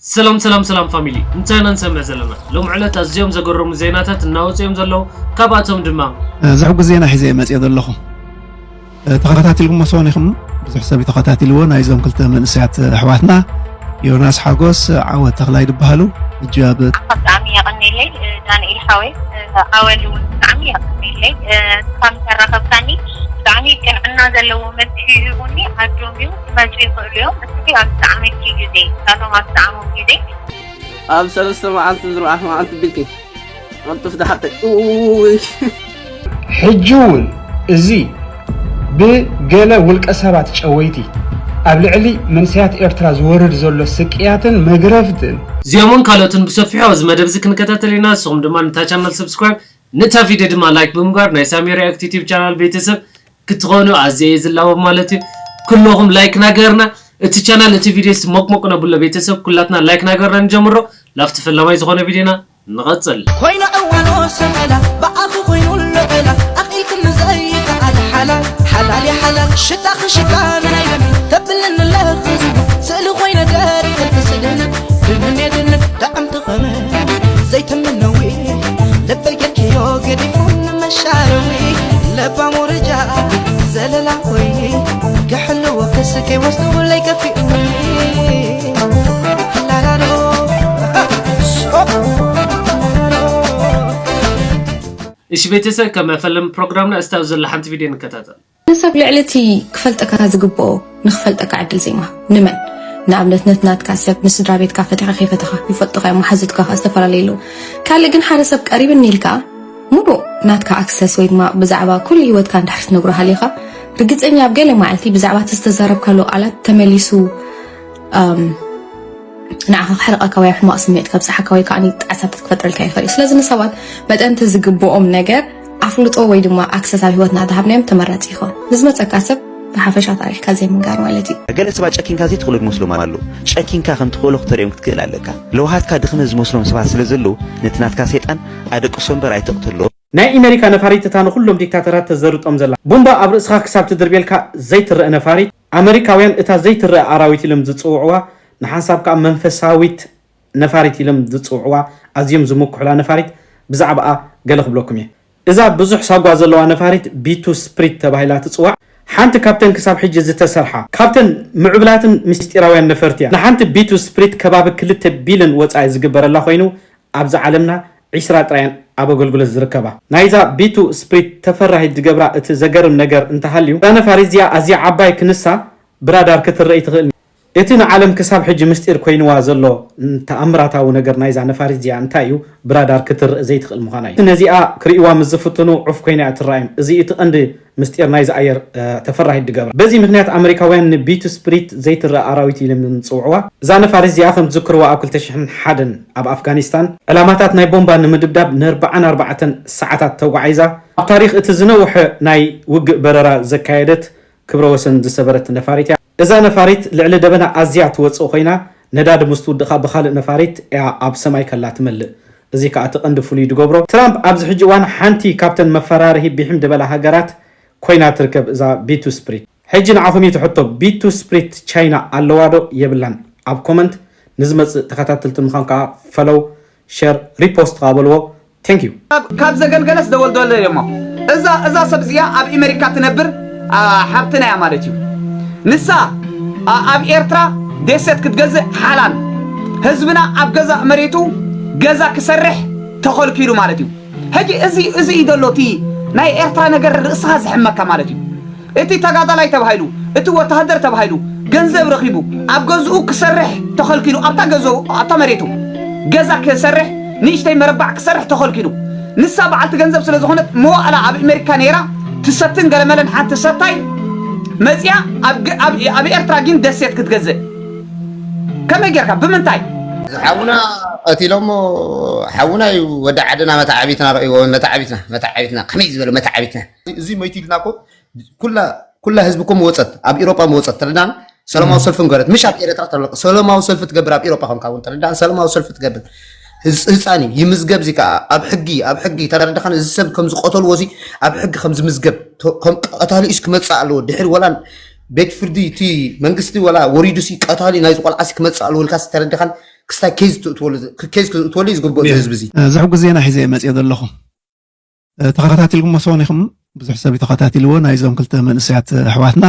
ሰላም ሰላም ሰላም ፋሚሊ፣ እንታይ ኢና ንሰምዕ ዘለና? ሎም ዕለት ኣዝዮም ዘገረሙ ዜናታት እናወፁ እዮም ዘለዉ። ካብኣቶም ድማ ዘሕጉስ ዜና ሒዘ መፅእ ዘለኹ። ተኸታቲልኩም መስሎን ኢኹም። ብዙሕ ሰብ ተኸታቲልዎ። ናይዞም ክልተ መንእሰያት ኣሕዋትና ዮናስ ሓጎስ፣ ዓወት ተኽላይ ዝበሃሉ። ሕጂ ኣብ ብጣዕሚ የቐንየለይ ዳንኤል ሓወይ። ኣወል እውን ብጣዕሚ የቐንየለይ። ካብ ዝተራኸብካኒ ብጣዕሚ ቅንዕና ዘለዎ መፍትሒ ሂቡኒ። ዓዶም እዩ ክመፁ ይኽእሉ እዮም። እስኪ ኣብ ዝጠዓመኪ ግዜ፣ እሳቶም ኣብ ዝጠዓሞም ግዜ ኣብ ሰለስተ መዓልቲ ዝርባሕ መዓልቲ ቢልኪ ቅልጡፍ ደሓቀ ውይ ሕጂ እውን እዚ ብገለ ውልቀ ሰባት ጨወይቲ ኣብ ልዕሊ መንእሰያት ኤርትራ ዝወርድ ዘሎ ስቅያትን መግረፍትን እዚኦምን ካልኦትን ብሰፊሑ ኣብዚ መደብ እዚ ክንከታተል ኢና። ንስኹም ድማ ንታ ቻናል ሰብስክራይብ፣ ንታ ቪድዮ ድማ ላይክ ብምግባር ናይ ሳሚ ሪያክት ዩቲዩብ ቻናል ቤተሰብ ክትኾኑ ኣዝየ እየ ዝላቦ ማለት እዩ። ኩለኹም ላይክ ናገርና እቲ ቻናል እቲ ቪድዮ ሞቅሞቅ ነብሎ ቤተሰብ ኩላትና ላይክ ናገርና ንጀምሮ። ላፍቲ ፈላማይ ዝኾነ ቪድዮና ንቐጽል። ኮይና እዋኖ ሰቐላ ብኣኺ ኮይኑ ለቐላ ኣኺልክኒ ዘይከኣል ሓላል ሓላል ይሓላል ሽታኺ ሽታ ናይ ደም ተብለኒ ኣለኺ ዝብል ስእሊ ኮይነ ገሪፈልኪ ስእልነ ድንን የድንን ጣዕምቲ ኸመ ዘይትምነዊ ልበይ ጌርክዮ ገዲፉ ንመሻረዊ ለባም ወረጃ ዘለላ ኮይኒ ክሕልወ ክስከይ ወስደውለይ ከፊኡኒ እሺ ቤተሰብ፣ ከም መፈለም ፕሮግራምና እስታብ ዘላ ሓንቲ ቪድዮ ንከታተል። ንሰብ ልዕሊ እቲ ክፈልጠካ ዝግብኦ ንክፈልጠካ ዕድል ዘይምሃብ። ንመን? ንኣብነት ነቲ ናትካ ሰብ፣ ንስድራ ቤትካ ፈቲኻ ከይፈተኻ፣ ይፈልጡኻ እዮም፣ መሓዙትካ ከኣ ዝተፈላለዩ ኣለዉ። ካልእ ግን ሓደ ሰብ ቀሪብኒ ኢልካ ሙሉእ ናትካ ኣክሰስ ወይ ድማ ብዛዕባ ኩሉ ህይወትካ እንድሕር ትነግሮ ሃሊኻ፣ ርግጸኛ ኣብ ገለ መዓልቲ ብዛዕባ እቲ ዝተዛረብካሉ ቃላት ተመሊሱ ንዓኻ ክሕርቐካ ወይ ኣብ ሕማቕ ስምዒት ከብጽሓካ ወይ ከኣ ጣዕሳታት ክፈጥረልካ ይኽእል እዩ። ስለዚ ንሰባት መጠን እቲ ዝግብኦም ነገር ኣፍልጦ ወይ ድማ ኣክሰስ ኣብ ህይወትና እንተሃብናዮም ተመራጺ ይኸውን። ንዝመጸካ ሰብ ብሓፈሻ ታሪኽካ ዘይምንጋር ማለት እዩ። ገለ ሰባት ጨኪንካ ዘይትኽእሎ ዝመስሎም ኣለዉ። ጨኪንካ ከም ትኽእሎ ክተርእዮም ክትክእል ኣለካ። ለውሃትካ ድኽመት ዝመስሎም ሰባት ስለ ዘለዉ ነቲ ናትካ ሰይጣን ኣደቅሶ እምበር ኣይተቕትሎ። ናይ ኢመሪካ ነፋሪት እታ ንኹሎም ዲክታተራት ተዘርጦም ዘላ ቡምባ ኣብ ርእስኻ ክሳብ ትድርብየልካ ዘይትረአ ነፋሪት ኣመሪካውያን እታ ዘይትረአ ኣራዊት ኢሎም ዝጽውዕዋ ንሓንሳብ ከኣ መንፈሳዊት ነፋሪት ኢሎም ዝጽውዕዋ ኣዝዮም ዝምክሑላ ነፋሪት ብዛዕባኣ ገለ ክብለኩም እየ። እዛ ብዙሕ ሳጓ ዘለዋ ነፋሪት ቢ ቱ ስፕሪት ተባሂላ ትጽዋዕ። ሓንቲ ካብተን ክሳብ ሕጂ ዝተሰርሓ ካብተን ምዕቡላትን ምስጢራውያን ነፈርቲ እያ። ንሓንቲ ቢ ቱ ስፕሪት ከባቢ ክልተ ቢልዮን ወጻኢ ዝግበረላ ኮይኑ ኣብዛ ዓለምና ዒስራ ጥራየን ኣብ ኣገልግሎት ዝርከባ። ናይዛ ቢ ቱ ስፕሪት ተፈራሂት ዝገብራ እቲ ዘገርም ነገር እንተሃልዩ እዛ ነፋሪት እዚኣ ኣዝያ ዓባይ ክንሳ ብራዳር ክትረኢ ትኽእል። እቲ ንዓለም ክሳብ ሕጂ ምስጢር ኮይንዋ ዘሎ ተኣምራታዊ ነገር ናይዛ ነፋሪት እዚኣ እንታይ እዩ? ብራዳር ክትርእ ዘይትኽእል ምዃና እዩ። ነዚኣ ክርእይዋ ምስ ዝፍትኑ ዑፍ ኮይና እያ ትረኣዮም። እዚ እቲ ቀንዲ ምስጢር ናይዚ ኣየር ተፈራሂት ድገብራ። በዚ ምኽንያት ኣመሪካውያን ንቢቱ ስፕሪት ዘይትረኣ ኣራዊት ኢሎም ዝጽውዕዋ። እዛ ነፋሪት እዚኣ ከም ትዝክርዋ ኣብ ክልተ ሽሕን ሓደን ኣብ ኣፍጋኒስታን ዕላማታት ናይ ቦምባ ንምድብዳብ ንኣርባዓን ኣርባዕተን ሰዓታት ተጓዒዛ ኣብ ታሪኽ እቲ ዝነውሐ ናይ ውግእ በረራ ዘካየደት ክብረ ወሰን ዝሰበረት ነፋሪት እያ። እዛ ነፋሪት ልዕሊ ደበና ኣዝያ ትወጽእ ኮይና ነዳዲ ምስ ትውድእ ከኣ ብኻልእ ነፋሪት እያ ኣብ ሰማይ ከላ ትመልእ። እዚ ከኣ እቲ ቀንዲ ፍሉይ ዝገብሮ ትራምፕ ኣብዚ ሕጂ እዋን ሓንቲ ካብተን መፈራርሂ ቢሒም ዝበላ ሃገራት ኮይና ትርከብ እዛ ቢቱ ስፕሪት። ሕጂ ንዓኹም እዩ እቲ ሕቶ ቢቱ ስፕሪት ቻይና ኣለዋ ዶ የብላን? ኣብ ኮመንት ንዝመጽእ ተኸታተልቲ ምዃን ከኣ ፈሎው ሸር ሪፖስት ከኣ በልዎ። Thank you። ካብ ዘገልገለስ ደወል ደወል እሞ እዛ እዛ ሰብ እዚኣ ኣብ ኢመሪካ ትነብር ሓብትና እያ ማለት እዩ። ንሳ ኣብ ኤርትራ ደሴት ክትገዝእ ሓላን ህዝብና ኣብ ገዛእ መሬቱ ገዛ ክሰርሕ ተኸልኪሉ ማለት እዩ። ሕጂ እዚ እዚ እዩ ዘሎ እቲ ናይ ኤርትራ ነገር ርእስኻ ዝሕመካ ማለት እዩ። እቲ ተጋዳላይ ተባሂሉ እቲ ወተሃደር ተባሂሉ ገንዘብ ረኺቡ ኣብ ገዝኡ ክሰርሕ ተኸልኪሉ ኣብታ ገዝኡ ኣብታ መሬቱ ገዛ ክሰርሕ ንእሽተይ መረባዕ ክሰርሕ ተኸልኪሉ ንሳ በዓልቲ ገንዘብ ስለ ዝኾነት መዋእላ ኣብ ኣሜሪካ ነይራ ትሰትን ገለመለን ሓንቲ ሰታይ መፅያ ኣብ ኤርትራ ግን ደሴት ክትገዝእ ከመይ ጌርካ ብምንታይ ሓውና ቀቲሎሞ ሓውና እዩ ወዲ ዓድና መተዓቢትና ረእይዎ መተዓቢትና መተዓቢትና ከመይ ዝበለ መተዓቢትና እዚ መይቱ ኢልና እኮ ኩላ ኩላ ህዝቢ እኮ መወፀት ኣብ ኢሮጳ መወፀት ተረዳን ሰላማዊ ሰልፊ ምገበረት ምሽ ኣብ ኤረትራ ተለቀ ሰላማዊ ሰልፊ ትገብር ኣብ ኢሮጳ ከምካ እውን ተረዳን ሰላማዊ ሰልፊ ትገብር ህፃን እዩ ይምዝገብ እዚ ከዓ ኣብ ሕጊ ኣብ ሕጊ ተረድኻን እዚ ሰብ ከም ዝቀተልዎ እዚ ኣብ ሕጊ ከም ዝምዝገብ ከም ቀታሊ እዩስ ክመፅእ ኣለዎ ድሕሪ ወላ ቤት ፍርዲ እቲ መንግስቲ ወላ ወሪዱ ሲ ቀታሊ ናይዚ ቆልዓ ሲ ክመፅእ ኣለዎ ኢልካ ተረድኻን ክስታይ ኬዝ ትእትወሉ፣ ኬዝ ክትእትወሉ እዩ ዝግብኦ፣ እዚ ህዝቢ እዚ። እ፣ ዘሕጉስ ዜና ሒዘ እየ መፅየ ዘለኹ። እ፣ ተኸታቲልኩሞ ትኾን ኢኹም፣ ብዙሕ ሰብ እዩ ተኸታቲልዎ፣ ናይዞም ክልተ መንእሰያት ኣሕዋትና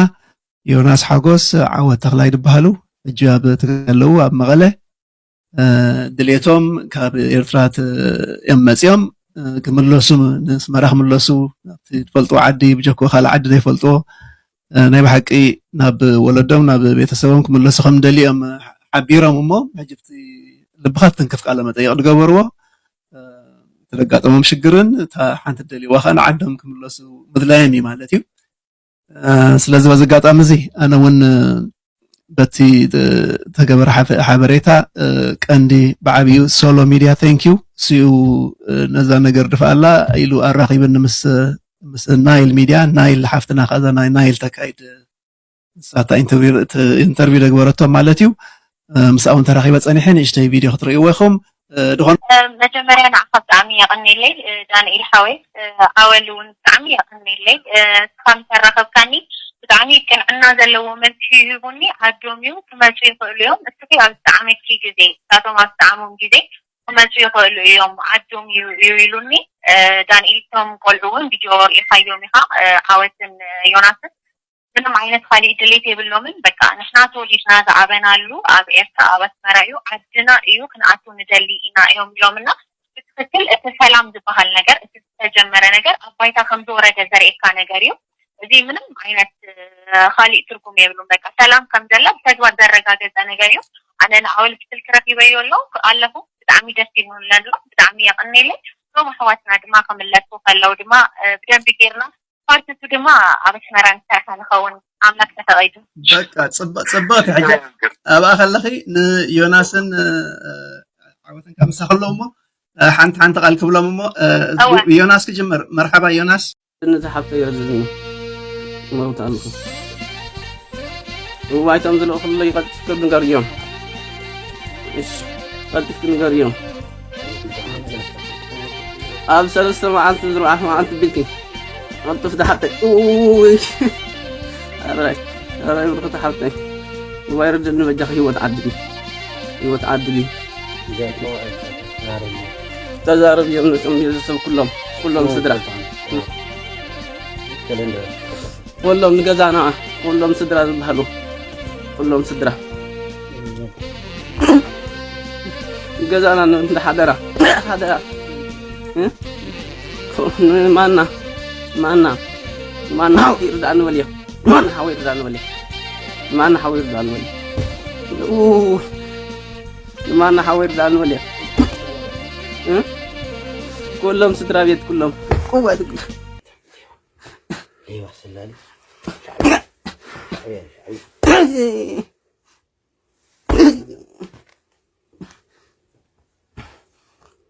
ዮናስ ሓጎስ፣ ዓወት ተኽላይ ዝበሃሉ፣ ሕጂ ኣብ ትግራይ ኣለዉ፣ ኣብ መቐለ። እ፣ ድሌቶም ካብ ኤርትራ ት-፣ እዮም መፂኦም፣ እ፣ ክምለሱ፣ ንስመራ ክምለሱ፣ ናብቲ ዝፈልጥዎ ዓዲ፣ ብጀክኡ ካልእ ዓዲ ዘይፈልጥዎ፣ እ፣ ናይ ብሓቂ ናብ ወለዶም፣ ናብ ቤተሰቦም ክምለሱ ከም ደልዮም ሓቢሮም እሞ፣ ሕጂ ብቲ ልብኻ ትትንክፍ ቃለ መጠይቕ ዝገበርዎ፣ እ፣ እቲ ዘጋጠሞም ሽግርን እታ ሓንቲ ደልይዋ ኸኣ ንዓዶም ክምለሱ ምድላዮም እዩ ማለት እዩ። እ፣ ስለዚ በዚ ኣጋጣሚ እዚ ኣነ እውን፣ እ፣ በቲ፣ እ፣ ተገበረ ሓፈ-፣ ሓበሬታ፣ እ፣ ቀንዲ ብዓብዩ ሶሎ ሚድያ፣ thank you፣ እሱ እዩ፣ እ፣ ነዛ ነገር ድፍኣላ ኢሉ ኣራኺብኒ ምስ፣ ምስ ናይል ሚድያ፣ ናይል ሓፍትና ከኣ እዛ ናይ ናይል ተካይድ ንሳ እታ ኢንተርቪው፣ እቲ ኢንተርቪው ዘግበረቶ ማለት እዩ። እ፣ ምስኣ እውን ተራኺበ ጸኒሐ፣ ንእሽተይ ቪድዮ ክትርእይዎ ኢኹም። እ፣ ድኾነ እ፣ መጀመርያ ንዓኻ ብጣዕሚ የቐንየለይ፣ እ፣ ዳንኤል ሓወይ፣ እ፣ ኣወል እውን ብጣዕሚ የቐንየለይ። እ፣ ንስኻ ምስ ኣራኸብካኒ ብጣዕሚ ቅንዕና ዘለዎ መልሲ ሂቡኒ። ዓዶም እዩ፣ ክመጹ ይኽእሉ እዮም። እስኺ ኣብ ዝጠዓመኪ ግዜ፣ ንሳቶም ኣብ ዝጠዓሞም ግዜ ክመጹ ይኽእሉ እዮም፣ ዓዶም እዩ፣ እዩ ኢሉኒ። እ፣ ዳንኤል፣ እቶም ቆልዑ እውን ቪድዮ ርኢኻዮም ኢኻ፣ እ፣ ዓወትን፣ እ፣ ዮናስን። ምንም ዓይነት ካሊእ ድሌት የብሎምን። በቃ ንሕና ተወሊድና ዝዓበናሉ ኣብ ኤርትራ፣ ኣብ ኣስመራ እዩ፣ ዓድና እዩ፣ ክንኣቱ ንደሊ ኢና እዮም ኢሎምና። ብትኽክል እቲ ሰላም ዝበሃል ነገር፣ እቲ ዝተጀመረ ነገር ኣብ ባይታ ከም ዝወረደ ዘርእየካ ነገር እዩ። እዚ ምንም ዓይነት፣ እ፣ ካሊእ ትርጉም የብሉን። በቃ ሰላም ከም ዘላ ብተግባር ዘረጋገጸ ነገር እዩ። ኣነ ንኣወል ብስልኪ ረኺበዮ ኣሎ፣ ኣለኹ። ብጣዕሚ ደስ ኢሉኒ ኣሎ። ብጣዕሚ የቐንየለይ። እቶም ኣሕዋትና ድማ ክምለሱ ከለዉ ድማ፣ እ፣ ብደንቢ ጌርና ፓርት ቱ ድማ ኣብ ኣስመራ ንሰርሓ ንኸውን፣ ኣምላክ ተፈቒዱ። በቃ፣ ጽብ-፣ ጽብቕቲ። ሕጂ ኣብኣ ከለኺ ንዮናስን፣ እ፣ ዓወትን ካብ ምሳኺ ኣለዉ እሞ፣ እ፣ ሓንቲ ሓንቲ ቃል ክብሎም እሞ፣ እ፣ እወ። ዮናስ ክጅምር። መርሓባ ዮናስ። እነዚ ሓብተይ ይረድእኒ። መውት ኣለኹ። እዋይ፣ እቶም ዝልእኹለይ ቀልጢፍኪ ንገርዮም። እሺ፣ ቀልጢፍኪ ንገርዮም። ኣብ ሰለስተ መዓልቲ፣ ዝርባሕ መዓልቲ ቢልኪ። ቀልጥፍ ደሓተይ። ኡይ። ኣራይ፣ ኣራይ፣ ብርኽቲ ሓብተይ። እዋይ፣ ርድእኒ በጃኺ፣ ህይወት ዓድጊ። ህይወት ዓድጊ። ተዛረብ እዮም፣ ነቶም ቤተሰብ ኩሎም፣ ኩሎም ስድራ። ኩሎም ንገዛና፣ ኩሎም ስድራ ዝበሃሉ፣ ኩሎም ስድራ። ንገዛና ን-፣ እንዳ ሓደራ፣ ሓደራ። እ? ማና፣ ማና፣ ማና ሓው ይርዳእኒ በልዮ። ማና ሓው ይርዳእኒ በልዮ። ማና ሓው ይርዳእኒ በልዮ። ኡ፣ ማና ሓው ይርዳእኒ በልዮ። እ? ኩሎም ስድራ ቤት፣ ኩሎም። እዋይ፣ ትግል።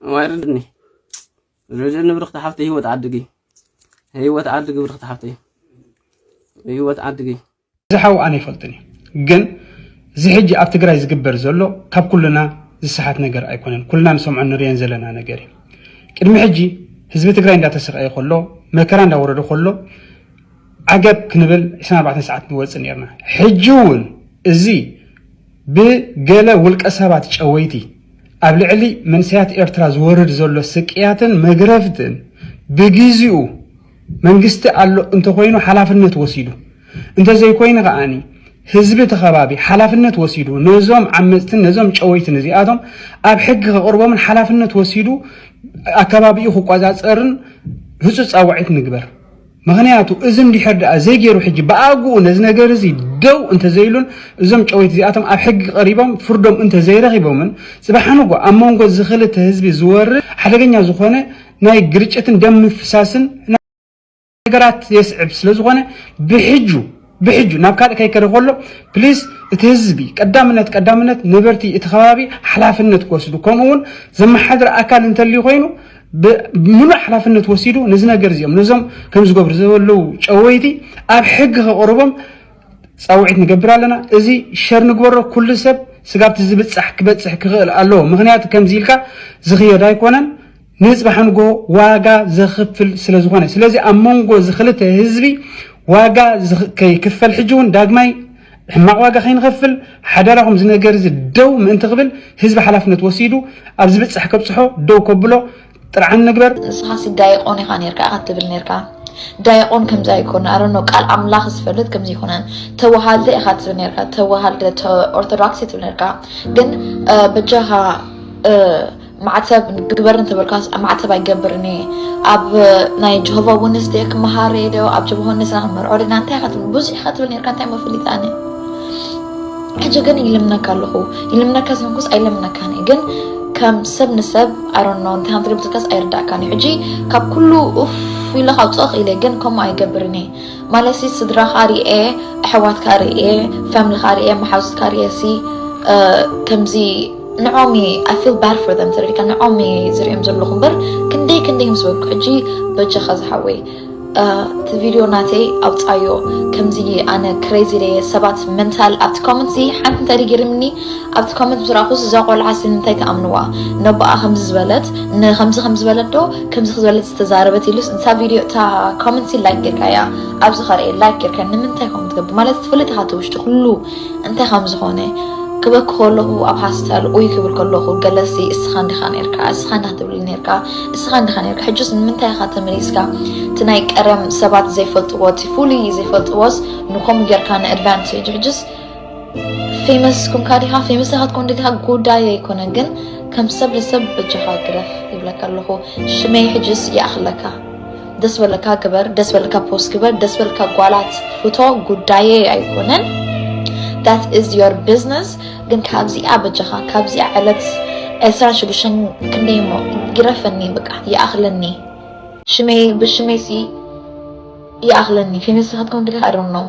እዋይ፣ ርድኒ። ርድኒ ብርኽቲ ሓፍተይ፣ ህይወት ዓድጊ። ህይወት ዓድጊ ብርኽቲ ሓፍተይ። ህይወት ዓድጊ። እዚ ሓው ኣነ ይፈልጥን እዩ። ግን እዚ ሕጂ ኣብ ትግራይ ዝግበር ዘሎ ካብ ኩልና ዝሰሓት ነገር ኣይኮነን። ኩልና ንሰምዖን ንርእዮን ዘለና ነገር እዩ። ቅድሚ ሕጂ ህዝቢ ትግራይ እንዳተሰቃየ ከሎ፣ መከራ እንዳወረዶ ከሎ፣ ዓገብ ክንብል ዕስራን ኣርባዕተን ሰዓት ንወፅእ ነርና። ሕጂ እውን እዚ ብገለ ውልቀ ሰባት ጨወይቲ ኣብ ልዕሊ መንእሰያት ኤርትራ ዝወርድ ዘሎ ስቅያትን መግረፍትን ብግዚኡ መንግስቲ ኣሎ እንተኮይኑ ሓላፍነት ወሲዱ፣ እንተዘይኮይኑ ከኣኒ ህዝቢ እቲ ከባቢ ሓላፍነት ወሲዱ ነዞም ዓመፅትን ነዞም ጨወይትን እዚኣቶም ኣብ ሕጊ ከቕርቦምን ሓላፍነት ወሲዱ ኣከባቢኡ ክቆፃፀርን ህፁፅ ፃውዒት ንግበር። ምኽንያቱ እዚ እንድሕር ደኣ ዘይገይሩ ሕጂ ብኣግኡ ነዚ ነገር እዚ ደው እንተዘይሉን እዞም ጨወይቲ እዚኣቶም ኣብ ሕጊ ቀሪቦም ፍርዶም እንተዘይረኺቦምን ጽባሕ ንጎ ኣብ መንጎ እዚ ክልተ ህዝቢ ዝወርድ ሓደገኛ ዝኾነ ናይ ግርጭትን ደም ምፍሳስን ነገራት የስዕብ ስለ ዝኾነ ብሕጁ ብሕጁ ናብ ካልእ ከይከደ ከሎ ፕሊስ እቲ ህዝቢ ቀዳምነት ቀዳምነት ነበርቲ እቲ ከባቢ ሓላፍነት ክወስዱ ከምኡ እውን ዘመሓድር ኣካል እንተልዩ ኮይኑ ብምሉእ ሓላፍነት ወሲዱ ነዚ ነገር እዚኦም ነዞም ከም ዝገብሩ ዘለዉ ጨወይቲ ኣብ ሕጊ ከቕርቦም ፃውዒት ንገብር ኣለና። እዚ ሸር ንግበሮ፣ ኩሉ ሰብ ስጋብቲ ዝብፃሕ ክበፅሕ ክኽእል ኣለዎ። ምኽንያቱ ከምዚ ኢልካ ዝኽየድ ኣይኮነን፣ ንፅባሕ ንጎ ዋጋ ዘኽፍል ስለ ዝኾነ። ስለዚ ኣብ መንጎ እዚ ክልተ ህዝቢ ዋጋ ዝኽ- ከይክፈል ሕጂ እውን ዳግማይ ሕማቕ ዋጋ ከይንኸፍል ሓዳራኹም እዚ ነገር እዚ ደው ምእንቲ ክብል ህዝቢ ሓላፍነት ወሲዱ ኣብ ዝብፅሕ ከብፅሖ ደው ከብሎ ጥርዓን ንግበር። ንስኻሲ ዳይቆን ኢኻ ኔርካ ኢኻ ትብል ኔርካ። ዳይቆን ከምዚ ኣይኮነ ኣረኖ ቃል ኣምላኽ ዝፈልጥ ከምዚ ይኮነን። ተወሃልደ ኢኻ ትብል ኔርካ። ተወሃልደ ተ- ኦርቶዶክስ ትብል ኔርካ። ግን እ፣ በጃኻ እ፣ ማዕተብ ግበር እንተበልካስ ማዕተብ ኣይገብርን እየ። ኣብ ናይ ጀሆቫ ወንስ ደ ክመሃር እየ ዶ ኣብ ጀሆቫ ወንስ ና ክመርዖ ደና እንታይ ኢኻ ትብል ብዙሕ ኢኻ ትብል ኔርካ። እንታይ መፍሊጥ ኣነ ሕጂ ግን ይልምነካ ኣለኹ። ይልምነካ ዘንኩስ ኣይለምነካን እየ። ግን ከም ሰብ ንሰብ ኣሮኖ እንታይ ከም ትገብርካስ ኣይርዳእካን እዩ። ሕጂ ካብ ኩሉ ኡፍ ኢለ ካውፅኦ ክኢለ ግን ከምኡ ኣይገብርን እየ። ማለትሲ ስድራኻ ርኤ፣ ኣሕዋትካ ርኤ፣ ፋምልኻ ርኤ፣ መሓዙትካ ርኤ ሲ እ፣ ከምዚ ንዖም እየ I feel bad for them ተረዲካ ንዖም እየ ዝሪኦም ዘለኹ እምበር ክንደይ ክንደይ ምስ በልኩ ሕጂ በጃኻ ዝሓወይ እ፣ እቲ ቪድዮ ናተይ ኣውፃዮ። ከምዚ ኣነ ክሬዚ ደየ ሰባት መንታል ኣብቲ ኮመንት ሲ ሓንቲ እንታይ ደይ ገርምኒ ኣብቲ ኮመንት ምስ ረኣኹስ እዛ ቆልዓ ሲ እንታይ ትኣምንዋ ነቦኣ ከምዚ ዝበለት ን- ከምዚ ከም ዝበለት ዶ ከምዚ ዝበለት ዝተዛረበት ኢሉስ እዛ ቪድዮ እታ ኮመንት ሲ ላይክ ጌርካ እያ ኣብዚ ከርኤ ላይክ ጌርካ ንምንታይ ከምኡ ትገብር ማለት ትፈልጥ ኢኻ እቲ ውሽጢ ኩሉ እንታይ ከም ዝኾነ ክበኪ ከለኹ ኣብ ሃስታል ኡይ ክብል ከለኹ ገለሲ እስኻ እንዲኻ ነርካ እስኻ እንዲኻ ትብል ነርካ እስኻ እንዲኻ ነርካ ሕጅስ ንምንታይ ኢኻ ተመሊስካ እቲ ናይ ቀደም ሰባት ዘይፈልጥዎ እቲ ፍሉይ ዘይፈልጥዎስ ንከምኡ ጌርካ ንኣድቫንቴጅ ሕጅስ ፌመስ ኮንካ ዲኻ ፌመስ ኢኻ ትኮን ዲኻ ጉዳይ ኣይኮነ ግን ከም ሰብ ንሰብ በጃኻ ግረፍ ይብለካ ኣለኹ ሽመይ ሕጅስ ይኣኽለካ ደስ በለካ ግበር ደስ በለካ ፖስት ግበር ደስ በለካ ጓላት ፍቶ ጉዳየ ኣይኮነን that is your business ግን ካብዚኣ በጃኻ ካብዚኣ ዕለት ዕስራን ሽዱሽተን ክንደይ እሞ ግረፈኒ በቃ ይኣኽለኒ ሽመይ ብሽመይሲ ይኣኽለኒ ፌመስ ኢኻ ትኮን ዲኻ I don't know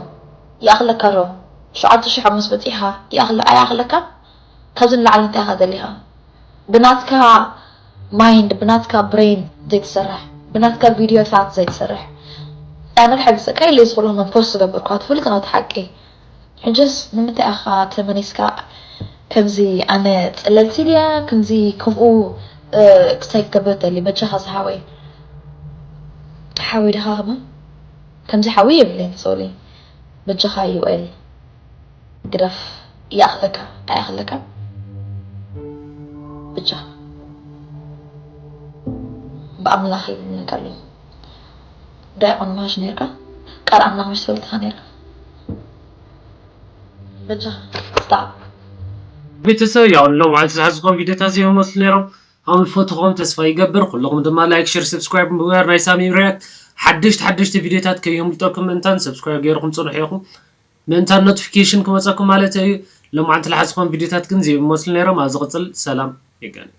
ይኣኽለካ ዶ ሸዓተ ሺሕ ሓሙስ በፂሕኻ ይኣኽለ ኣይኣኽለካ ካብዚ ንላዕሊ እንታይ ኢኻ ደሊኻ ብናትካ ማይንድ ብናትካ ብሬን ዘይትሰርሕ ብናትካ ቪድዮታት ዘይትሰርሕ ኣነ ድሓ ብሰቃይ ኢለ ዝኽእሎ መን ፖስት ዝገበርኳ ትፈልጥ ናት ሓቂ ሕጅስ ንምንታይ ኢኻ ተመሊስካ ከምዚ ኣነ ፀለልቲ ድያ ከምዚ ከምኡ ክሳይ ክገብር ደሊ በጃኻ ዝሓወይ ሓወይ ድኻ ከማ ከምዚ ሓወይ የብለይ ሶሪ በጃኻ ዩኤል ግደፍ ይኣኽለካ ኣይኣኽለካ ብቻ ብኣምላኽ ይብለካ ኣለኹ ዳይቆን ምሽ ነርካ ቃል ኣምላኽ ምሽ ትፈልጥኻ ነርካ በጃኻ ስታፕ ቤተሰብ ያው ሎማዓንቲ ዝሓዝኮም ቪዲዮታት እዮም መስሉ ነይሮም። ከም ዝፈትኹም ተስፋ ይገብር። ኩልኹም ድማ ላይክ፣ ሼር፣ ሰብስክራይብ ምግባር ናይ ሳሚ ሪያክት ሓደሽቲ ሓደሽቲ ቪዲዮታት ከየምልጠኩም ምእንታን ሰብስክራይብ ገይርኩም ጽንሑ ኢኹም። ምእንታን ኖቲፊኬሽን ክመጸኩም ማለት እዩ። ሎማዓንቲ ዝሓዝኮም ቪዲዮታት ግን ዝመስሉ ነይሮም። ኣብ ዝቕጽል ሰላም የጋኒ።